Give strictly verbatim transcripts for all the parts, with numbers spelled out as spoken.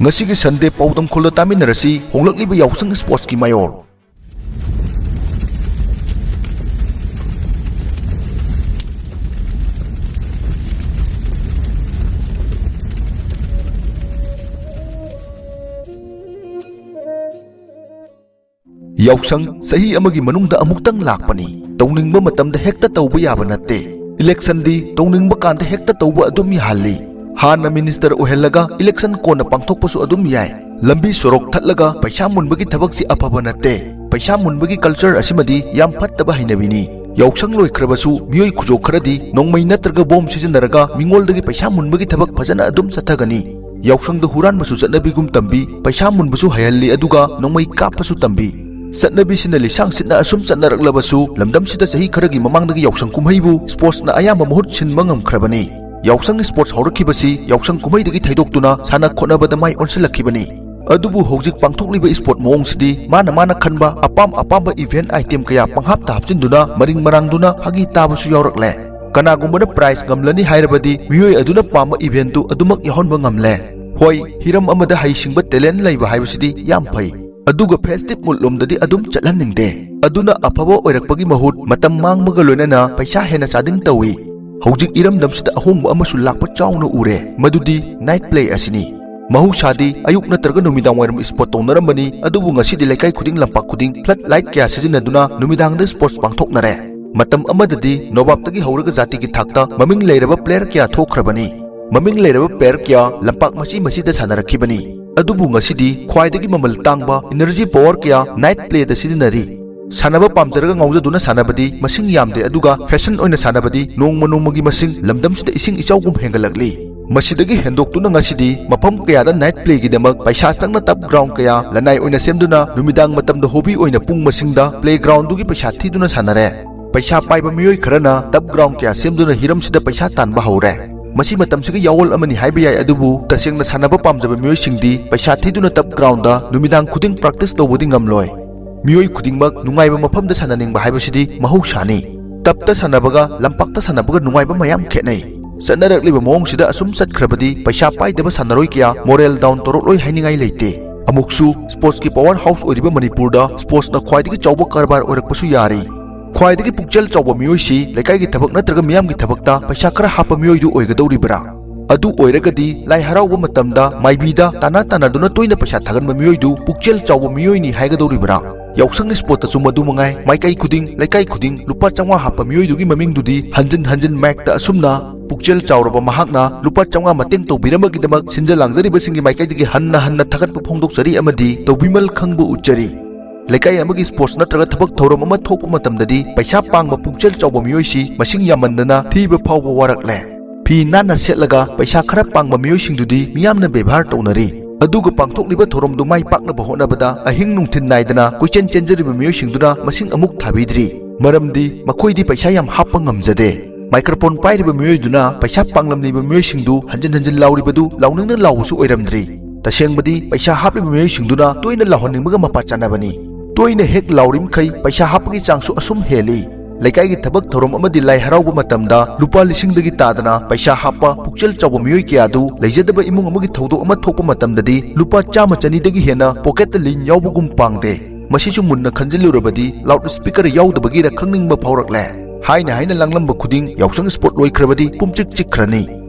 ꯉꯁꯤꯒꯤ ꯁꯟꯗꯦ ꯄꯥꯎꯗꯝꯈꯣꯜꯗ ꯇꯥꯃꯤꯟꯅꯔꯁꯤ ꯍꯣꯡꯂꯛꯂꯤꯕ ꯌꯥꯎꯁꯪ ꯁ꯭ꯄꯣꯔꯠꯁꯀꯤ ꯃꯌꯣꯜ꯫ ꯌꯥꯎꯁꯪ ꯆꯍꯤ ꯑꯃꯒꯤ ꯃꯅꯨꯡꯗ ꯑꯃꯨꯛꯇꯪ ꯂꯥꯛꯄꯅꯤ꯫ ꯇꯧꯅꯤꯡꯕ ꯃꯇꯝꯗ ꯍꯦꯛꯇ ꯇꯧꯕ ꯌꯥꯕ ꯅꯠꯇꯦ꯫ ꯏꯂꯦꯛꯁꯟꯗꯤ ꯇꯧꯅꯤꯡꯕ ꯀꯥꯟꯗ ꯍꯦꯛꯇ ꯇꯧꯕ ꯑꯗꯨꯝ ꯌꯥꯍꯜꯂꯤ꯫ ꯍꯥꯟꯅ ꯃꯤꯅꯤꯁꯇꯔ ꯑꯣꯏꯍꯜꯂꯒ ꯏꯂꯦꯛꯁꯟ ꯀꯣꯟꯅ ꯄꯥꯡꯊꯣꯛꯄꯁꯨ ꯑꯗꯨꯝ ꯌꯥꯏ꯫ ꯂꯝꯕꯤ ꯁꯣꯔꯣꯛ ꯊꯠꯂꯒ ꯄꯩꯁꯥ ꯃꯨꯟꯕꯒꯤ ꯊꯕꯛꯁꯤ ꯑꯐꯕ ꯅꯠꯇꯦ꯫ ꯄꯩꯁꯥ ꯃꯨꯟꯕꯒꯤ ꯀꯜꯆꯔ ꯑꯁꯤꯃꯗꯤ ꯌꯥꯝ ꯐꯠꯇꯕ ꯍꯩꯅꯕꯤꯅꯤ꯫ ꯌꯥꯎꯁꯪ ꯂꯣꯏꯈ꯭ꯔꯕꯁꯨ ꯃꯤꯑꯣꯏ ꯈꯨꯖꯣꯛ ꯈꯔꯗꯤ ꯅꯣꯡꯃꯩ ꯅꯠꯇ꯭ꯔꯒ ꯕꯣꯝ ꯁꯤꯖꯤꯟꯅꯔꯒ ꯃꯤꯉꯣꯟꯗꯒꯤ ꯄꯩꯁꯥ ꯃꯨꯟꯕꯒꯤ ꯊꯕꯛ ꯐꯖꯅ ꯑꯗꯨꯝ ꯆꯠꯊꯒꯅꯤ꯫ ꯌꯥꯎꯁꯪꯗ ꯍꯨꯔꯥꯟꯕꯁꯨ ꯆꯠꯅꯕꯤꯒꯨꯝ ꯇꯝꯕꯤ, ꯄꯩꯁꯥ ꯃꯨꯟꯕꯁꯨ ꯍꯩꯍꯜꯂꯤ, ꯑꯗꯨꯒ ꯅꯣꯡꯃꯩ ꯀꯥꯞꯄꯁꯨ ꯇꯝꯕꯤ꯫ ꯆꯠꯅꯕꯤꯁꯤꯅ ꯂꯤꯁꯥꯡ ꯁꯤꯠꯅ ꯑꯁꯨꯝ ꯆꯠꯅꯔꯛꯂꯕꯁꯨ, ꯂꯝꯗꯝꯁꯤꯗ ꯆꯍꯤ ꯈꯔꯒꯤ ꯃꯃꯥꯡꯗꯒꯤ ꯌꯥꯎꯁꯪ ꯀꯨꯝꯍꯩꯕꯨ ꯁ꯭ꯄꯣꯔꯠꯁꯅ ꯑꯌꯥꯝꯕ ꯃꯍꯨꯠ ꯁꯤꯟꯕ ꯉꯝꯈ꯭ꯔꯕꯅꯤ꯫ ꯌꯥꯎꯁꯪ ꯁ꯭ꯄꯣꯔꯠꯁ ꯍꯧꯔꯛꯈꯤꯕꯁꯤ ꯌꯥꯎꯁꯪ ꯀꯨꯝꯍꯩꯗꯒꯤ ꯊꯩꯗꯣꯛꯇꯨꯅ ꯁꯥꯟꯅ ꯈꯣꯠꯅꯕꯗ ꯃꯥꯏ ꯑꯣꯟꯁꯤꯜꯂꯛꯈꯤꯕꯅꯤ꯫ ꯑꯗꯨꯕꯨ ꯍꯧꯖꯤꯛ ꯄꯥꯡꯊꯣꯛꯂꯤꯕ ꯁ꯭ꯄꯣꯔꯠ ꯃꯑꯣꯡꯁꯤꯗꯤ ꯃꯥꯅ ꯃꯥꯅ ꯈꯟꯕ ꯑꯄꯥꯝ ꯑꯄꯥꯝꯕ ꯏꯚꯦꯟꯠ ꯑꯥꯏꯇꯦꯝ ꯀꯌꯥ ꯄꯪꯍꯥꯞꯇ ꯍꯥꯞꯆꯤꯟꯗꯨꯅ ꯃꯔꯤꯡ ꯃꯔꯥꯡꯗꯨꯅ ꯐꯥꯒꯤ ꯇꯥꯕꯁꯨ ꯌꯥꯎꯔꯛꯂꯦ꯫ ꯀꯅꯥꯒꯨꯝꯕꯅ ꯄ꯭ꯔꯥꯏꯖ ꯉꯝꯂꯅꯤ ꯍꯥꯏꯔꯕꯗꯤ ꯃꯤꯑꯣꯏ ꯑꯗꯨꯅ ꯄꯥꯝꯕ ꯏꯚꯦꯟꯠꯇꯨ ꯑꯗꯨꯃꯛ ꯌꯥꯎꯍꯟꯕ ꯉꯝꯂꯦ꯫ ꯍꯣꯏ, ꯍꯤꯔꯝ ꯑꯃꯗ ꯍꯩꯁꯤꯡꯕ, ꯇꯦꯂꯦꯟꯠ ꯂꯩꯕ ꯍꯥꯏꯕꯁꯤꯗꯤ ꯌꯥꯝ ꯐꯩ꯫ ꯑꯗꯨꯒ ꯐꯦꯁꯇꯤꯚ ꯃꯨꯗ ꯂꯣꯝꯗꯗꯤ ꯑꯗꯨꯝ ꯆꯠꯍꯟꯅꯤꯡꯗꯦ꯫ ꯑꯗꯨꯅ ꯑꯐꯕ ꯑꯣꯏꯔꯛꯄꯒꯤ ꯃꯍꯨꯠ ꯃꯇꯝ ꯃꯥꯡꯕꯒ ꯂꯣꯏꯅꯅ ꯄꯩꯁꯥ ꯍꯦꯟꯅ ꯆꯥꯗꯤꯡ ꯇꯧꯏ꯫ ꯍꯧꯖꯤꯛ ꯏꯔꯝꯗꯝꯁꯤꯗ ꯑꯍꯣꯡꯕ ꯑꯃꯁꯨ ꯂꯥꯛꯄ ꯆꯥꯎꯅ ꯎꯔꯦ, ꯃꯗꯨꯗꯤ ꯅꯥꯏꯠ ꯄ꯭ꯂꯦ ꯑꯁꯤꯅꯤ꯫ ꯃꯍꯧꯁꯥꯗꯤ ꯑꯌꯨꯛ ꯅꯠꯇ꯭ꯔꯒ ꯅꯨꯃꯤꯗꯥꯡ ꯋꯥꯏꯔꯝ ꯁ꯭ꯄꯣꯔꯠ ꯇꯧꯅꯔꯝꯕꯅꯤ, ꯑꯗꯨꯕꯨ ꯉꯁꯤꯗꯤ ꯂꯩꯀꯥꯏ ꯈꯨꯗꯤꯡ, ꯂꯝꯄꯥꯛ ꯈꯨꯗꯤꯡ ꯐ꯭ꯂꯗ ꯂꯥꯏꯠ ꯀꯌꯥ ꯁꯤꯖꯤꯟꯅꯗꯨꯅ ꯅꯨꯃꯤꯗꯥꯡꯗ ꯁ꯭ꯄꯣꯔꯠꯁ ꯄꯥꯡꯊꯣꯛꯅꯔꯦ꯫ ꯃꯇꯝ ꯑꯃꯗꯗꯤ ꯅꯣꯕꯥꯞꯇꯒꯤ ꯍꯧꯔꯒ ꯖꯥꯇꯤꯒꯤ ꯊꯥꯛꯇ ꯃꯃꯤꯡ ꯂꯩꯔꯕ ꯄ꯭ꯂꯦꯌꯔ ꯀꯌꯥ ꯊꯣꯛꯈ꯭ꯔꯕꯅꯤ꯫ ꯃꯃꯤꯡ ꯂꯩꯔꯕ ꯄ꯭ꯂꯦꯌꯔ ꯀꯌꯥ ꯂꯝꯄꯥꯛ ꯃꯆꯤ ꯃꯆꯤꯗ ꯁꯥꯟꯅꯔꯛꯈꯤꯕꯅꯤ꯫ ꯑꯗꯨꯕꯨ ꯉꯁꯤꯗꯤ ꯈ꯭ꯋꯥꯏꯗꯒꯤ ꯃꯃꯜ ꯇꯥꯡꯕ ꯏꯅꯔꯖꯤ ꯄꯥꯋꯔ ꯀꯌꯥ ꯅꯥꯏꯠ ꯄ꯭ꯂꯦꯗ ꯁꯤꯖꯤꯟꯅꯔꯤ꯫ ꯁꯥꯟꯅꯕ ꯄꯥꯝꯖꯔꯒ ꯉꯥꯎꯖꯗꯨꯅ ꯁꯥꯟꯅꯕꯗꯤ ꯃꯁꯤꯡ ꯌꯥꯝꯗꯦ, ꯑꯗꯨꯒ ꯐꯦꯁꯟ ꯑꯣꯏꯅ ꯁꯥꯟꯅꯕꯗꯤ ꯅꯣꯡꯃ ꯅꯣꯡꯃꯒꯤ ꯃꯁꯤꯡ ꯂꯝꯗꯝꯁꯤꯗ ꯏꯁꯤꯡ ꯏꯆꯥꯎꯒꯨꯝ ꯍꯦꯟꯒꯠꯂꯛꯂꯤ꯫ ꯃꯁꯤꯗꯒꯤ ꯍꯦꯟꯗꯣꯛꯇꯨꯅ ꯉꯁꯤꯗꯤ ꯃꯐꯝ ꯀꯌꯥꯗ ꯅꯥꯏꯠ ꯄ꯭ꯂꯦꯒꯤꯗꯃꯛ ꯄꯩꯁꯥ ꯆꯪꯅ ꯇꯞ ꯒ꯭ꯔꯥꯎꯟ ꯀꯌꯥ ꯂꯅꯥꯏ ꯑꯣꯏꯅ ꯁꯦꯝꯗꯨꯅ ꯅꯨꯃꯤꯗꯥꯡ ꯃꯇꯝꯗ ꯍꯣꯕꯤ ꯑꯣꯏꯅ ꯄꯨꯡ ꯃꯁꯤꯡꯗ ꯄ꯭ꯂꯦ ꯒ꯭ꯔꯥꯎꯟꯗꯨꯒꯤ ꯄꯩꯁꯥ ꯊꯤꯗꯨꯅ ꯁꯥꯟꯅꯔꯦ꯫ ꯄꯩꯁꯥ ꯄꯥꯏꯕ ꯃꯤꯑꯣꯏ ꯈꯔꯅ ꯇꯞ ꯒ꯭ꯔꯥꯎꯟ ꯀꯌꯥ ꯁꯦꯝꯗꯨꯅ ꯍꯤꯔꯝꯁꯤꯗ ꯄꯩꯁꯥ ꯇꯥꯟꯕ ꯍꯧꯔꯦ꯫ ꯃꯁꯤ ꯃꯇꯝꯁꯤꯒꯤ ꯌꯥꯑꯣꯜ ꯑꯃꯅꯤ ꯍꯥꯏꯕ ꯌꯥꯏ, ꯑꯗꯨꯕꯨ ꯇꯁꯦꯡꯅ ꯁꯥꯟꯅꯕ ꯄꯥꯝꯖꯕ ꯃꯤꯑꯣꯏꯁꯤꯡꯗꯤ ꯄꯩꯁꯥ ꯊꯤꯗꯨꯅ ꯇꯞ ꯒ꯭ꯔꯥꯎꯟꯗ ꯅꯨꯃꯤꯗꯥꯡ ꯈꯨꯗꯤꯡ ꯄ꯭ꯔꯥꯛꯇꯤꯁ ꯇꯧꯕꯗꯤ ꯉꯝꯂꯣꯏ꯫ ꯃꯤꯑꯣꯏ ꯈꯨꯗꯤꯡꯃꯛ ꯅꯨꯡꯉꯥꯏꯕ ꯃꯐꯝꯗ ꯁꯥꯟꯅꯅꯤꯡꯕ ꯍꯥꯏꯕꯁꯤꯗꯤ ꯃꯍꯧꯁꯥꯅꯤ꯫ ꯇꯞꯇ ꯁꯥꯟꯅꯕꯒ ꯂꯝꯄꯥꯛꯇ ꯁꯥꯟꯅꯕꯒ ꯅꯨꯡꯉꯥꯏꯕ ꯃꯌꯥꯝ ꯈꯦꯠꯅꯩ꯫ ꯆꯠꯅꯔꯛꯂꯤꯕ ꯃꯑꯣꯡꯁꯤꯗ ꯑꯁꯨꯝ ꯆꯠꯈ꯭ꯔꯕꯗꯤ ꯄꯩꯁꯥ ꯄꯥꯏꯗꯕ ꯁꯥꯟꯅꯔꯣꯏ ꯀꯌꯥ ꯃꯣꯔꯦꯜ ꯗꯥꯎꯟ ꯇꯧꯔꯛꯂꯣꯏ ꯍꯥꯏꯅꯤꯡꯉꯥꯏ ꯂꯩꯇꯦ꯫ ꯑꯃꯨꯛꯁꯨ ꯁ꯭ꯄꯣꯔꯠꯁꯀꯤ ꯄꯋꯥꯔ ꯍꯥꯎꯁ ꯑꯣꯏꯔꯤꯕ ꯃꯅꯤꯄꯨꯔꯗ ꯁ꯭ꯄꯣꯔꯠꯁꯅ ꯈ꯭ꯋꯥꯏꯗꯒꯤ ꯆꯥꯎꯕ ꯀꯔꯕꯥꯔ ꯑꯣꯏꯔꯛꯄꯁꯨ ꯌꯥꯔꯤ꯫ ꯈ꯭ꯋꯥꯏꯗꯒꯤ ꯄꯨꯛꯆꯦꯜ ꯆꯥꯎꯕ ꯃꯤꯑꯣꯏꯁꯤ ꯂꯩꯀꯥꯏꯒꯤ ꯊꯕꯛ ꯅꯠꯇ꯭ꯔꯒ ꯃꯤꯌꯥꯝꯒꯤ ꯊꯕꯛꯇ ꯄꯩꯁꯥ ꯈꯔ ꯍꯥꯞꯄ ꯃꯤꯑꯣꯏꯗꯨ ꯑꯣꯏꯒꯗꯧꯔꯤꯕ꯭ꯔꯥ? ꯑꯗꯨ ꯑꯣꯏꯔꯒꯗꯤ ꯂꯥꯏ ꯍꯔꯥꯎꯕ ꯃꯇꯝꯗ ꯃꯥꯏꯕꯤꯗ ꯇꯥꯟꯅ ꯇꯥꯟꯅꯗꯨꯅ ꯇꯣꯏꯅ ꯄꯩꯁꯥ ꯊꯥꯒꯟꯕ ꯃꯤꯑꯣꯏꯗꯨ ꯄꯨꯛꯆꯦꯜ ꯆꯥꯎꯕ ꯃꯤꯑꯣꯏꯅꯤ ꯍꯥꯏꯒꯗꯧꯔꯤꯕ꯭ꯔꯥ? ꯌꯥꯎꯁꯪ ꯁ꯭ꯄꯣꯔꯠꯇꯁꯨ ꯃꯗꯨ ꯃꯉꯥꯏ, ꯃꯥꯏꯀꯩ ꯈꯨꯗꯤꯡ, ꯂꯩꯀꯥꯏ ꯈꯨꯗꯤꯡ ꯂꯨꯄꯥ ꯆꯥꯝꯃꯉꯥ ꯍꯥꯞꯄ ꯃꯤꯑꯣꯏꯗꯨꯒꯤ ꯃꯃꯤꯡꯗꯨꯗꯤ ꯍꯟꯖꯤꯟ ꯍꯟꯖꯤꯟ ꯃꯥꯏꯛꯇ ꯑꯁꯨꯝꯅ ꯄꯨꯛꯆꯦꯜ ꯆꯥꯎꯔꯕ ꯃꯍꯥꯛꯅ ꯂꯨꯄꯥ ꯆꯥꯝꯃꯉꯥ ꯃꯇꯦꯡ ꯇꯧꯕꯤꯔꯝꯕꯒꯤꯗꯃꯛ ꯁꯤꯟꯖ ꯂꯥꯡꯖꯔꯤꯕꯁꯤꯡꯒꯤ ꯃꯥꯏꯀꯩꯗꯒꯤ ꯍꯟꯅ ꯍꯟꯅ ꯊꯥꯒꯠꯄ ꯐꯣꯡꯗꯣꯛꯆꯔꯤ ꯑꯃꯗꯤ ꯇꯧꯕꯤꯃꯜ ꯈꯪꯕ ꯎꯠꯆꯔꯤ꯫ ꯂꯩꯀꯥꯏ ꯑꯃꯒꯤ ꯁ꯭ꯄꯣꯔꯠꯁ ꯅꯠꯇ꯭ꯔꯒ ꯊꯕꯛ ꯊꯧꯔꯝ ꯑꯃ ꯊꯣꯛꯄ ꯃꯇꯝꯗꯗꯤ ꯄꯩꯁꯥ ꯄꯥꯡꯕ ꯄꯨꯛꯆꯦꯜ ꯆꯥꯎꯕ ꯃꯤꯑꯣꯏꯁꯤ ꯃꯁꯤꯡ ꯌꯥꯝꯃꯟꯗꯅ ꯊꯤꯕ ꯐꯥꯎꯕ ꯋꯥꯔꯛꯂꯦ꯫ ꯐꯤ ꯅꯥꯟꯅ ꯁꯦꯠꯂꯒ ꯄꯩꯁꯥ ꯈꯔ ꯄꯥꯡꯕ ꯃꯤꯑꯣꯏꯁꯤꯡꯗꯨꯗꯤ ꯃꯤꯌꯥꯝꯅ ꯕꯦꯕꯥꯔ ꯇꯧꯅꯔꯤ꯫ ꯑꯗꯨꯒ ꯄꯥꯡꯊꯣꯛꯂꯤꯕ ꯊꯧꯔꯝꯗꯨ ꯃꯥꯏ ꯄꯥꯛꯅꯕ ꯍꯣꯠꯅꯕꯗ ꯑꯍꯤꯡ ꯅꯨꯡꯊꯤꯜ ꯅꯥꯏꯗꯅ ꯀꯣꯏꯆꯦꯟ ꯆꯦꯟꯖꯔꯤꯕ ꯃꯤꯑꯣꯏꯁꯤꯡꯗꯨꯅ ꯃꯁꯤꯡ ꯑꯃꯨꯛ ꯊꯥꯕꯤꯗ꯭ꯔꯤ꯫ ꯃꯔꯝꯗꯤ ꯃꯈꯣꯏꯗꯤ ꯄꯩꯁꯥ ꯌꯥꯝ ꯍꯥꯞꯄ ꯉꯝꯖꯗꯦ꯫ ꯃꯥꯏꯀ꯭ꯔꯣꯐꯣꯟ ꯄꯥꯏꯔꯤꯕ ꯃꯤꯑꯣꯏꯗꯨꯅ ꯄꯩꯁꯥ ꯄꯥꯡꯂꯝꯂꯤꯕ ꯃꯤꯑꯣꯏꯁꯤꯡꯗꯨ ꯍꯟꯖꯤꯟ ꯍꯟꯖꯤꯟ ꯂꯥꯎꯔꯤꯕꯗꯨ ꯂꯥꯎꯅꯤꯡꯅ ꯂꯥꯎꯕꯁꯨ ꯑꯣꯏꯔꯝꯗ꯭ꯔꯤ꯫ ꯇꯁꯦꯡꯕꯗꯤ ꯄꯩꯁꯥ ꯍꯥꯞꯂꯤꯕ ꯃꯤꯑꯣꯏꯁꯤꯡꯗꯨꯅ ꯇꯣꯏꯅ ꯂꯥꯎꯍꯟꯅꯤꯡꯕꯒ ꯃꯄꯥ ꯆꯥꯟꯅꯕꯅꯤ꯫ ꯇꯣꯏꯅ ꯍꯦꯛ ꯂꯥꯎꯔꯤꯃꯈꯩ ꯄꯩꯁꯥ ꯍꯥꯞꯄꯒꯤ ꯆꯥꯡꯁꯨ ꯑꯁꯨꯝ ꯍꯦꯜꯂꯤ꯫ ꯂꯩꯀꯥꯏꯒꯤ ꯊꯕꯛ ꯊꯧꯔꯝ ꯑꯃꯗꯤ ꯂꯥꯏ ꯍꯔꯥꯎꯕ ꯃꯇꯝꯗ ꯂꯨꯄꯥ ꯂꯤꯁꯤꯡꯗꯒꯤ ꯇꯥꯗꯅ ꯄꯩꯁꯥ ꯍꯥꯞꯄ ꯄꯨꯛꯆꯦꯜ ꯆꯥꯎꯕ ꯃꯤꯑꯣꯏ ꯀꯌꯥꯗꯨ ꯂꯩꯖꯗꯕ ꯏꯃꯨꯡ ꯑꯃꯒꯤ ꯊꯧꯗꯣꯛ ꯑꯃ ꯊꯣꯛꯄ ꯃꯇꯝꯗꯗꯤ ꯂꯨꯄꯥ ꯆꯥꯝꯃ ꯆꯅꯤꯗꯒꯤ ꯍꯦꯟꯅ ꯄꯣꯀꯦꯠꯇ ꯂꯤꯟ ꯌꯥꯎꯕꯒꯨꯝ ꯄꯥꯡꯗꯦ꯫ ꯃꯁꯤꯁꯨ ꯃꯨꯟꯅ ꯈꯟꯖꯤꯜꯂꯨꯔꯕꯗꯤ ꯂꯥꯎꯗ ꯁ꯭ꯄꯤꯀꯔ ꯌꯥꯎꯗꯕꯒꯤꯔ ꯈꯪꯅꯤꯡꯕ ꯐꯥꯎꯔꯛꯂꯦ꯫ ꯍꯥꯏꯅ ꯍꯥꯏꯅ ꯂꯥꯡꯂꯝꯕ ꯈꯨꯗꯤꯡ ꯌꯥꯎꯁꯪ ꯁ꯭ꯄꯣꯔꯠ ꯂꯣꯏꯈ꯭ꯔꯕꯗꯤ ꯄꯨꯝꯆꯤꯛ ꯆꯤꯛꯈ꯭ꯔꯅꯤ꯫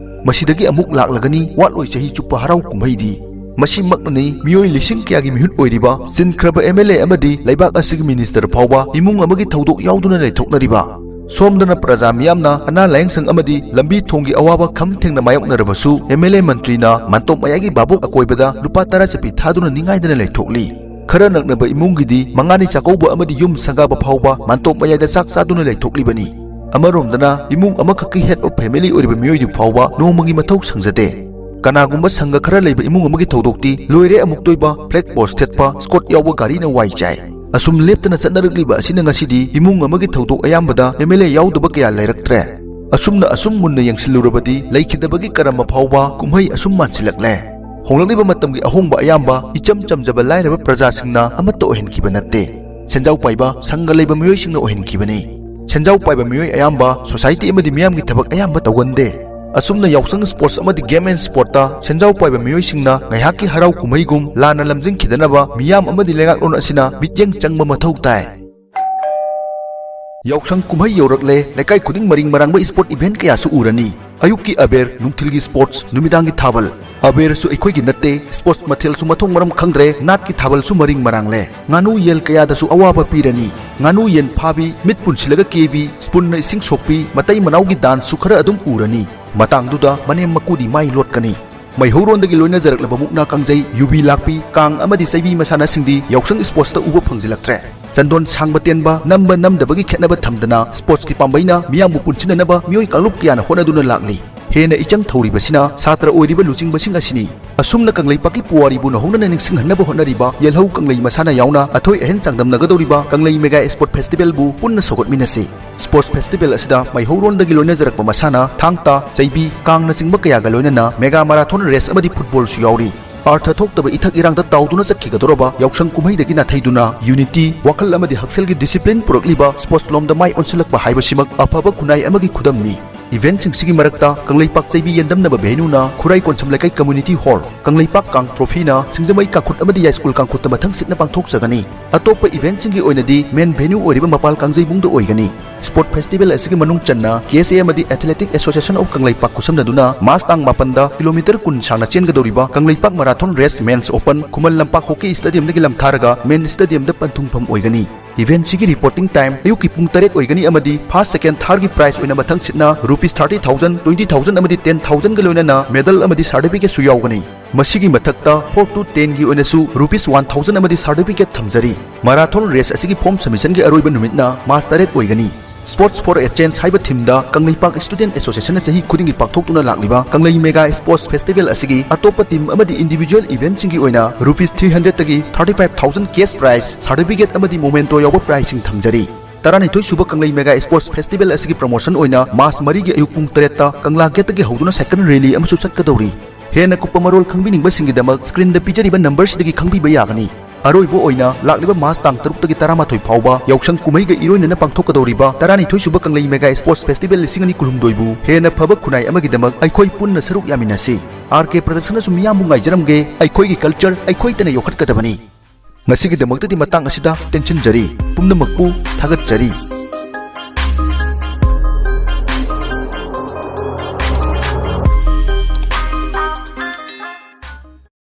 ꯃꯁꯤꯗꯒꯤ ꯑꯃꯨꯛ ꯂꯥꯛꯂꯒꯅꯤ ꯋꯥꯠꯂꯣꯏ ꯆꯍꯤ ꯆꯨꯞꯄ ꯍꯔꯥꯎ ꯀꯨꯝꯍꯩꯗꯤ꯫ ꯃꯁꯤꯃꯛꯅꯅꯤ ꯃꯤꯑꯣꯏ ꯂꯤꯁꯤꯡ ꯀꯌꯥꯒꯤ ꯃꯤꯍꯨꯠ ꯑꯣꯏꯔꯤꯕ ꯆꯤꯟꯈ꯭ꯔꯕ ꯑꯦꯝ ꯑꯦꯜ ꯑꯦ ꯑꯃꯗꯤ ꯂꯩꯕꯥꯛ ꯑꯁꯤꯒꯤ ꯃꯤꯅꯤꯁꯇꯔ ꯐꯥꯎꯕ ꯏꯃꯨꯡ ꯑꯃꯒꯤ ꯊꯧꯗꯣꯛ ꯌꯥꯎꯗꯨꯅ ꯂꯩꯊꯣꯛꯅꯔꯤꯕ꯫ ꯁꯣꯝꯗꯅ ꯄ꯭ꯔꯖꯥ ꯃꯤꯌꯥꯝꯅ ꯑꯅꯥ ꯂꯥꯌꯦꯡꯁꯪ ꯑꯃꯗꯤ ꯂꯝꯕꯤ ꯊꯣꯡꯒꯤ ꯑꯋꯥꯕ ꯈꯝ ꯊꯦꯡꯅ ꯃꯥꯌꯣꯛꯅꯔꯕꯁꯨ ꯑꯦꯝ ꯑꯦꯜ ꯑꯦ ꯃꯟꯇ꯭ꯔꯤꯅ ꯃꯥꯟꯇꯣꯞ ꯃꯌꯥꯏꯒꯤ ꯚꯥꯕꯣꯛ ꯑꯀꯣꯏꯕꯗ ꯂꯨꯄꯥ ꯇꯔꯥ ꯆꯠꯄꯤ ꯊꯥꯗꯨꯅ ꯅꯤꯡꯉꯥꯏꯗꯅ ꯂꯩꯊꯣꯛꯂꯤ꯫ ꯈꯔ ꯅꯛꯅꯕ ꯏꯃꯨꯡꯒꯤꯗꯤ ꯃꯉꯥꯅꯤ ꯆꯥꯛꯀꯧꯕ ꯑꯃꯗꯤ ꯌꯨꯝ ꯁꯪꯒꯥꯕ ꯐꯥꯎꯕ ꯃꯥꯟꯇꯣꯞ ꯃꯌꯥꯏꯗ ꯆꯥꯛ ꯆꯥꯗꯨꯅ ꯂꯩꯊꯣꯛꯂꯤꯕꯅꯤ꯫ ꯑꯃꯔꯣꯝꯗꯅ ꯏꯃꯨꯡ ꯑꯃꯈꯛꯀꯤ head of family ꯑꯣꯏꯔꯤꯕ ꯃꯤꯑꯣꯏꯗꯨ ꯐꯥꯎꯕ ꯅꯣꯡꯃꯒꯤ ꯃꯊꯧ ꯁꯪꯖꯗꯦ꯫ ꯀꯅꯥꯒꯨꯝꯕ ꯁꯪꯒ ꯈꯔ ꯂꯩꯕ ꯏꯃꯨꯡ ꯑꯃꯒꯤ ꯊꯧꯗꯣꯛꯇꯤ ꯂꯣꯏꯔꯦ ꯑꯃꯨꯛꯇꯣꯏꯕ, flag post ꯊꯦꯠꯄ, ꯁ꯭ꯀꯣꯠ ꯌꯥꯎꯕ ꯒꯥꯔꯤꯅ ꯋꯥꯏ ꯆꯥꯏ꯫ ꯑꯁꯨꯝ ꯂꯦꯞꯇꯅ ꯆꯠꯅꯔꯛꯂꯤꯕ ꯑꯁꯤꯅ ꯉꯁꯤꯗꯤ ꯏꯃꯨꯡ ꯑꯃꯒꯤ ꯊꯧꯗꯣꯛ ꯑꯌꯥꯝꯕꯗ ꯑꯦꯝ ꯑꯦꯜ ꯑꯦ ꯌꯥꯎꯗꯕ ꯀꯌꯥ ꯂꯩꯔꯛꯇ꯭ꯔꯦ꯫ ꯑꯁꯨꯝꯅ ꯑꯁꯨꯝ ꯃꯨꯟꯅ ꯌꯦꯡꯁꯤꯜꯂꯨꯔꯕꯗꯤ ꯂꯩꯈꯤꯗꯕꯒꯤ ꯀꯔꯝꯕ ꯐꯥꯎꯕ ꯀꯨꯝꯍꯩ ꯑꯁꯨꯝ ꯃꯥꯟꯁꯤꯜꯂꯛꯂꯦ꯫ ꯍꯣꯡꯂꯛꯂꯤꯕ ꯃꯇꯝꯒꯤ ꯑꯍꯣꯡꯕ ꯑꯌꯥꯝꯕ ꯏꯆꯝ ꯆꯝꯖꯕ ꯂꯥꯏꯔꯕ ꯄ꯭ꯔꯖꯥꯁꯤꯡꯅ ꯑꯃꯠꯇ ꯑꯣꯏꯍꯟꯈꯤꯕ ꯅꯠꯇꯦ꯫ ꯁꯦꯟꯖꯥꯎ ꯄꯥꯏꯕ ꯁꯪꯒ ꯂꯩꯕ ꯃꯤꯑꯣꯏꯁꯤꯡꯅ ꯑꯣꯏꯍꯟꯈꯤꯕꯅꯤ꯫ ꯁꯦꯟꯖꯥꯎ ꯄꯥꯏꯕ ꯃꯤꯑꯣꯏ ꯑꯌꯥꯝꯕ society ꯑꯃꯗꯤ ꯃꯤꯌꯥꯝꯒꯤ ꯊꯕꯛ ꯑꯌꯥꯝꯕ ꯇꯧꯒꯟꯗꯦ꯫ ꯑꯁꯨꯝꯅ ꯌꯥꯎꯁꯪ ꯁ꯭ꯄꯣꯔꯠꯁ ꯑꯃꯗꯤ ꯒꯦꯝ ꯑꯦꯟ ꯁ꯭ꯄꯣꯔꯠꯇ ꯁꯦꯟꯖꯥꯎ ꯄꯥꯏꯕ ꯃꯤꯑꯣꯏꯁꯤꯡꯅ ꯉꯥꯏꯍꯥꯛꯀꯤ ꯍꯔꯥꯎ ꯀꯨꯝꯍꯩꯒꯨꯝ ꯂꯥꯟꯅ ꯂꯝꯖꯤꯡꯈꯤꯗꯅꯕ ꯃꯤꯌꯥꯝ ꯑꯃꯗꯤ ꯂꯩꯉꯥꯛꯂꯣꯟ ꯑꯁꯤꯅ ꯃꯤꯠꯌꯦꯡ ꯆꯪꯕ ꯃꯊꯧ ꯇꯥꯏ꯫ ꯌꯥꯎꯁꯪ ꯀꯨꯝꯍꯩ ꯌꯧꯔꯛꯂꯦ, ꯂꯩꯀꯥꯏ ꯈꯨꯗꯤꯡ ꯃꯔꯤꯡ ꯃꯔꯥꯡꯕ ꯁ꯭ꯄꯣꯔꯠ ꯏꯚꯦꯟꯠ ꯀꯌꯥꯁꯨ ꯎꯔꯅꯤ꯫ ꯑꯌꯨꯛꯀꯤ ꯑꯕꯦꯔ, ꯅꯨꯡꯊꯤꯜꯒꯤ ꯁ꯭ꯄꯣꯔꯠꯁ, ꯅꯨꯃꯤꯗꯥꯡꯒꯤ ꯊꯥꯕꯜ꯫ ꯑꯕꯦꯔꯁꯨ ꯑꯩꯈꯣꯏꯒꯤ ꯅꯠꯇꯦ, ꯁ꯭ꯄꯣꯔꯠꯁ ꯃꯊꯦꯜꯁꯨ ꯃꯊꯣꯡ ꯃꯔꯝ ꯈꯪꯗ꯭ꯔꯦ, ꯅꯥꯠꯀꯤ ꯊꯥꯕꯜꯁꯨ ꯃꯔꯤꯡ ꯃꯔꯥꯡꯂꯦ꯫ ꯉꯥꯅꯨ ꯌꯦꯟ ꯀꯌꯥꯗꯁꯨ ꯑꯋꯥꯕ ꯄꯤꯔꯅꯤ꯫ ꯉꯥꯅꯨ ꯌꯦꯟ ꯐꯥꯕꯤ, ꯃꯤꯠ ꯄꯨꯟꯁꯤꯜꯂꯒ ꯀꯦꯕꯤ, ꯁ꯭ꯄꯨꯟꯅ ꯏꯁꯤꯡ ꯁꯣꯛꯄꯤ, ꯃꯇꯩ ꯃꯅꯥꯎꯒꯤ ꯗꯥꯟꯁꯁꯨ ꯈꯔ ꯑꯗꯨꯝ ꯎꯔꯅꯤ꯫ ꯃꯇꯥꯡꯗꯨꯗ ꯃꯅꯦꯝ ꯃꯀꯨꯗꯤ ꯃꯥꯏ ꯂꯣꯠꯀꯅꯤ꯫ ꯃꯩꯍꯧꯔꯣꯟꯗꯒꯤ ꯂꯣꯏꯅꯖꯔꯛꯂꯕ ꯃꯨꯛꯅꯥ ꯀꯥꯡꯖꯩ, ꯌꯨꯕꯤ ꯂꯥꯛꯄꯤ, ꯀꯥꯡ ꯑꯃꯗꯤ ꯆꯩꯕꯤ ꯃꯁꯥꯟꯅꯁꯤꯡꯗꯤ ꯌꯥꯎꯁꯪ ꯁ꯭ꯄꯣꯔꯠꯁꯇ ꯎꯕ ꯐꯪꯖꯤꯜꯂꯛꯇ꯭ꯔꯦ꯫ ꯆꯟꯗꯣꯟ ꯁꯥꯡꯕ ꯇꯦꯟꯕ, ꯅꯝꯕ ꯅꯝꯗꯕꯒꯤ ꯈꯦꯠꯅꯕ ꯊꯝꯗꯅ ꯁ꯭ꯄꯣꯔꯠꯁꯀꯤ ꯄꯥꯝꯕꯩꯅ ꯃꯤꯌꯥꯝꯕꯨ ꯄꯨꯟꯁꯤꯟꯅꯅꯕ ꯃꯤꯑꯣꯏ ꯀꯥꯡꯂꯨꯞ ꯀꯌꯥꯅ ꯍꯣꯠꯅꯗꯨꯅ ꯂꯥꯛꯂꯤ꯫ ꯍꯦꯟꯅ ꯏꯆꯪ ꯊꯧꯔꯤꯕꯁꯤꯅ ꯁꯥꯇ꯭ꯔ ꯑꯣꯏꯔꯤꯕ ꯂꯨꯆꯤꯡꯕꯁꯤꯡ ꯑꯁꯤꯅꯤ꯫ ꯑꯁꯨꯝꯅ ꯀꯪꯂꯩꯄꯥꯛꯀꯤ ꯄꯨꯋꯥꯔꯤꯕꯨ ꯅꯧꯍꯧꯅꯅ ꯅꯤꯡꯁꯤꯡꯍꯟꯅꯕ ꯍꯣꯠꯅꯔꯤꯕ ꯌꯦꯜꯍꯧ ꯀꯪꯂꯩ ꯃꯁꯥꯟꯅ ꯌꯥꯎꯅ ꯑꯊꯣꯏ ꯑꯍꯦꯟ ꯆꯥꯡꯗꯝꯅꯒꯗꯧꯔꯤꯕ ꯀꯪꯂꯩ ꯃꯦꯒꯥ ꯁ꯭ꯄꯣꯔꯠ ꯐꯦꯁꯇꯤꯚꯦꯜꯕꯨ ꯄꯨꯟꯅ ꯁꯧꯒꯠꯃꯤꯟꯅꯁꯤ꯫ ꯁ꯭ꯄꯣꯔꯠꯁ ꯐꯦꯁꯇꯤꯚꯦꯜ ꯑꯁꯤꯗ ꯃꯩꯍꯧꯔꯣꯟꯗꯒꯤ ꯂꯣꯏꯅꯖꯔꯛꯄ ꯃꯁꯥꯟꯅ, ꯊꯥꯡ ꯇꯥ, ꯆꯩꯕꯤ, ꯀꯥꯡꯅꯆꯤꯡꯕ ꯀꯌꯥꯒ ꯂꯣꯏꯅꯅ ꯃꯦꯒꯥ ꯃꯥꯔꯥꯊꯣꯟ ꯔꯦꯁ ꯑꯃꯗꯤ ꯐꯨꯠꯕꯣꯜꯁꯨ ꯌꯥꯎꯔꯤ꯫ ꯑꯥꯔꯊ ꯊꯣꯛꯇꯕ ꯏꯊꯛ ꯏꯔꯥꯡꯗ ꯇꯥꯎꯗꯨꯅ ꯆꯠꯈꯤꯒꯗꯧꯔꯕ ꯌꯥꯎꯁꯪ ꯀꯨꯝꯍꯩꯗꯒꯤ ꯅꯥꯊꯩꯗꯨꯅ ꯌꯨꯅꯤꯇꯤ, ꯋꯥꯈꯜ ꯑꯃꯗꯤ ꯍꯛꯁꯦꯜꯒꯤ ꯗꯤꯁꯤꯄ꯭ꯂꯤꯟ ꯄꯨꯔꯛꯂꯤꯕ ꯁ꯭ꯄꯣꯔꯠꯁ ꯂꯣꯝꯗ ꯃꯥꯏ ꯑꯣꯟꯁꯤꯜꯂꯛꯄ ꯍꯥꯏꯕꯁꯤꯃꯛ ꯑꯐꯕ ꯈꯨꯟꯅꯥꯏ ꯑꯃꯒꯤ ꯈꯨꯗꯝꯅꯤ꯫ ꯏꯚꯦꯟꯠꯁꯤꯡꯁꯤꯒꯤ ꯃꯔꯛꯇ ꯀꯪꯂꯩꯄꯥꯛ ꯆꯩꯕꯤ ꯌꯦꯟꯗꯝꯅꯕ ꯚꯦꯅ꯭ꯌꯨꯅ ꯈꯨꯔꯥꯏ ꯀꯣꯟꯁꯝ ꯂꯩꯀꯥꯏ ꯀꯝꯃ꯭ꯌꯨꯅꯤꯇꯤ ꯍꯣꯜ, ꯀꯪꯂꯩꯄꯥꯛ ꯀꯥꯡ ꯇ꯭ꯔꯣꯐꯤꯅ ꯁꯤꯡꯖꯃꯩ ꯀꯥꯡꯈꯨꯠ ꯑꯃꯗꯤ ꯌꯥꯏꯁ꯭ꯀꯨꯜ ꯀꯥꯡꯈꯨꯠꯇ ꯃꯊꯪ ꯁꯤꯠꯅ ꯄꯥꯡꯊꯣꯛꯆꯒꯅꯤ꯫ ꯑꯇꯣꯞꯄ ꯏꯚꯦꯟꯠꯁꯤꯡꯒꯤ ꯑꯣꯏꯅꯗꯤ ꯃꯦꯟ ꯚꯦꯅ꯭ꯌꯨ ꯑꯣꯏꯔꯤꯕ ꯃꯄꯥꯜ ꯀꯥꯡꯖꯩꯕꯨꯡꯗ ꯑꯣꯏꯒꯅꯤ꯫ ꯁ꯭ꯄꯣꯔꯠ ꯐꯦꯁꯇꯤꯚꯦꯜ ꯑꯁꯤꯒꯤ ꯃꯅꯨꯡ ꯆꯟꯅ ꯀꯦ ꯑꯦꯁ ꯑꯦ ꯑꯃꯗꯤ Athletic Association of ꯀꯪꯂꯩꯄꯥꯛ ꯈꯨꯠꯁꯝꯅꯗꯨꯅ ꯃꯥꯔꯆ ꯇꯥꯡ ꯃꯥꯄꯟꯗ ꯀꯤꯂꯣꯃꯤꯇꯔ ꯀꯨꯟ ꯁꯥꯡꯅ ꯆꯦꯟꯒꯗꯧꯔꯤꯕ Kangleipak marathon race men's open Khuman Lampak hockey ꯁ꯭ꯇꯦꯗꯤꯌꯝꯗꯒꯤ ꯂꯝꯊꯥꯔꯒ ꯃꯦꯟ ꯁ꯭ꯇꯦꯗꯤꯌꯝꯗ ꯄꯟꯊꯨꯡꯐꯝ ꯑꯣꯏꯒꯅꯤ꯫ ꯏꯚꯦꯟꯠꯁꯤꯒꯤ ꯔꯤꯄꯣꯔꯇꯤꯡ ꯇꯥꯏꯝ ꯑꯌꯨꯛꯀꯤ ꯄꯨꯡ ꯇꯔꯦꯠ ꯑꯣꯏꯒꯅꯤ ꯑꯃꯗꯤ ꯐꯥꯔꯁ, ꯁꯦꯀꯦꯟ, ꯊꯥꯔꯒꯤ ꯄ꯭ꯔꯥꯏꯖ ꯑꯣꯏꯅ ꯃꯊꯪ ꯁꯤꯠꯅ rupees thirty thousand, twenty thousand ꯑꯃꯗꯤ ꯇꯦꯟ ꯊꯥꯎꯖꯟꯒ ꯂꯣꯏꯅꯅ ꯃꯦꯗꯜ ꯑꯃꯗꯤ ꯁꯥꯔꯇꯤꯐꯤꯀꯦꯠꯁꯨ ꯌꯥꯎꯒꯅꯤ꯫ ꯃꯁꯤꯒꯤ ꯃꯊꯛꯇ four to ten ꯒꯤ ꯑꯣꯏꯅꯁꯨ ꯔꯨꯄꯤꯁ ꯋꯥꯟ ꯊꯥꯎꯖꯟ ꯑꯃꯗꯤ ꯁꯥꯔꯇꯤꯐꯤꯀꯦꯠ ꯊꯝꯖꯔꯤ꯫ ꯃꯔꯥꯊꯣꯟ ꯔꯦꯁ ꯑꯁꯤꯒꯤ ꯐꯣꯔꯝ ꯁꯕꯃꯤꯁꯟꯒꯤ ꯑꯔꯣꯏꯕ ꯅꯨꯃꯤꯠꯅ ꯃꯥꯔꯆ ꯇꯔꯦꯠ ꯑꯣꯏꯒꯅꯤ꯫ Sports for a Change ꯍꯥꯏꯕ ꯊꯤꯝꯗ ꯀꯪꯂꯩꯄꯥꯛ ꯁ꯭ꯇꯨꯗꯦꯟꯠ ꯑꯦꯁꯣꯁꯤꯌꯦꯁꯟꯅ ꯆꯍꯤ ꯈꯨꯗꯤꯡꯒꯤ ꯄꯥꯡꯊꯣꯛꯇꯨꯅ ꯂꯥꯛꯂꯤꯕ ꯀꯪꯂꯩ ꯃꯦꯒꯥ ꯁ꯭ꯄꯣꯔꯠꯁ ꯐꯦꯁꯇꯤꯚꯦꯜ ꯑꯁꯤꯒꯤ ꯑꯇꯣꯞꯄ ꯇꯤꯝ ꯑꯃꯗꯤ ꯏꯟꯗꯤꯚꯤꯖꯨꯑꯦꯜ ꯏꯚꯦꯟꯠꯁꯤꯡꯒꯤ ꯑꯣꯏꯅ ꯔꯨꯄꯤꯁ ꯊ꯭ꯔꯤ ꯍꯟꯗ꯭ꯔꯦꯗꯇꯒꯤ thirty five thousand cash prize, certificate ꯑꯃꯗꯤ ꯃꯣꯃꯦꯟꯇꯣ ꯌꯥꯎꯕ ꯄ꯭ꯔꯥꯏꯖꯁꯤꯡ ꯊꯝꯖꯔꯤ꯫ ꯇꯔꯥꯅꯤꯊꯣꯏ ꯁꯨꯕ ꯀꯪꯂꯩ ꯃꯦꯒꯥ ꯁ꯭ꯄꯣꯔꯠꯁ ꯐꯦꯁꯇꯤꯚꯦꯜ ꯑꯁꯤꯒꯤ ꯄ꯭ꯔꯃꯣꯁꯟ ꯑꯣꯏꯅ ꯃꯥꯔꯆ ꯃꯔꯤꯒꯤ ꯑꯌꯨꯛ ꯄꯨꯡ ꯇꯔꯦꯠꯇ ꯀꯪꯂꯥ ꯒꯦꯠꯇꯒꯤ ꯍꯧꯗꯨꯅ ꯁꯥꯏꯀꯜ ꯔꯦꯂꯤ ꯑꯃꯁꯨ ꯆꯠꯀꯗꯧꯔꯤ꯫ ꯍꯦꯟꯅ ꯀꯨꯞꯄ ꯃꯔꯣꯜ ꯈꯪꯕꯤꯅꯤꯡꯕꯁꯤꯡꯒꯤꯗꯃꯛ ꯁ꯭ꯀ꯭ꯔꯤꯟꯗ ꯄꯤꯖꯔꯤꯕ ꯅꯝꯕꯔꯁꯤꯗꯒꯤ ꯈꯪꯕꯤꯕ ꯌꯥꯒꯅꯤ꯫ ꯑꯔꯣꯏꯕ ꯑꯣꯏꯅ ꯂꯥꯛꯂꯤꯕ ꯃꯥꯔꯆ ꯇꯥꯡ ꯇꯔꯨꯛꯇꯒꯤ ꯇꯔꯥꯃꯥꯊꯣꯏ ꯐꯥꯎꯕ ꯌꯥꯎꯁꯪ ꯀꯨꯝꯍꯩꯒ ꯏꯔꯣꯏꯅꯅ ꯄꯥꯡꯊꯣꯛꯀꯗꯧꯔꯤꯕ ꯇꯔꯥꯅꯤꯊꯣꯏ ꯁꯨꯕ ꯀꯪꯂꯩ ꯃꯦꯒꯥ ꯁ꯭ꯄꯣꯔꯠꯁ ꯐꯦꯁꯇꯤꯚꯦꯜ ꯂꯤꯁꯤꯡ ꯑꯅꯤ ꯀꯨꯟꯍꯨꯝꯗꯣꯏꯕꯨ ꯍꯦꯟꯅ ꯐꯕ ꯈꯨꯟꯅꯥꯏ ꯑꯃꯒꯤꯗꯃꯛ ꯑꯩꯈꯣꯏ ꯄꯨꯟꯅ ꯁꯔꯨꯛ ꯌꯥꯃꯤꯟꯅꯁꯤ꯫ ꯑꯥꯔ ꯀꯦ ꯄ꯭ꯔꯗꯛꯁꯟꯅꯁꯨ ꯃꯤꯌꯥꯝꯕꯨ ꯉꯥꯏꯖꯔꯝꯒꯦ꯫ ꯑꯩꯈꯣꯏꯒꯤ ꯀꯜꯆꯔ ꯑꯩꯈꯣꯏꯇꯅ ꯌꯣꯛꯈꯠꯀꯗꯕꯅꯤ꯫ ꯉꯁꯤꯒꯤꯗꯃꯛꯇꯗꯤ ꯃꯇꯥꯡ ꯑꯁꯤꯗ ꯇꯦꯟꯁꯤꯟꯖꯔꯤ꯫ ꯄꯨꯝꯅꯃꯛꯄꯨ ꯊꯥꯒꯠꯆꯔꯤ꯫